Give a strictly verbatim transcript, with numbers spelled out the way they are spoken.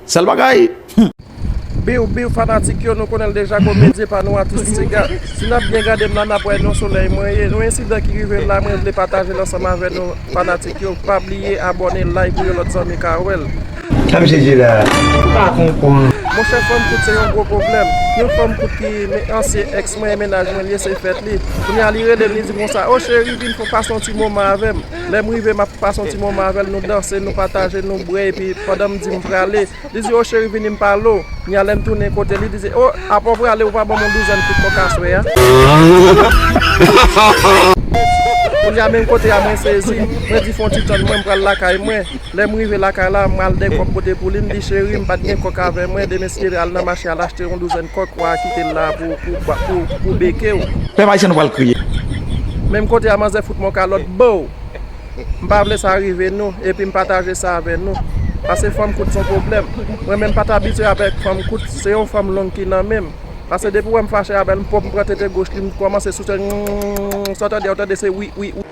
Sèl bagay. Biw, biw, fanatik yo, nou konnen l deja, komedyen pa nou, atis Tiga. Si n ap byen gade m la, n ap wè nan solèy mwen ye. Nou ensidan ki rive m la, mwen vle pataje l ansanm avè nou, fanatik yo. Pa bliye abòne, like pou yon lòt zanmi ka wè l. Sa misye di la, m pa konprann. Monchè, fanm kout se yon gwo pwoblèm. Yon fanm kout ki men ansyen èks mwen, e mennaj mwen li ye, se fèt li. Kounye a li rele m, li di konsa, o cheri, vin fè pase yon ti moman avè m. Lè m rive, m ap pase yon ti moman avè l, nou danse, nou pataje, nou bwè, epi pandan m di m prale, li di, o cheri, vini m pale w. Kounye a lè m tounen kote li, li di, o, apa w prale, ou pa ban m yon douzèn kout kòk aswè a? Kounye a menm kote a mwen sezi, mwen di fè yon ti tann mwen, m pral lakay mwen. Lè m rive lakay la, m al dèyè kòk pote pou li, m di, cheri, m pa t gen kòk avè mwen, demen si Dye vle al nan mache al achte yon douzèn kòk, w a kite l la pou, pou, pou, pou beke w. Pèp ayisyen nou pral kriye. Menm kote a manzè fout mwen yon kalòt, bow! M pa vle sa rive nou, epi m pataje sa avè nou. Paske fanm kout se yon pwoblèm. Mwen menm pa t abitye avèk fanm kout, se yon fanm long ki nan men m. Paske depi w wè m fache avè l, m pwòp m pran tete goch li, m kòmanse souse l, sa w tande, w tande se wi, wi, wi.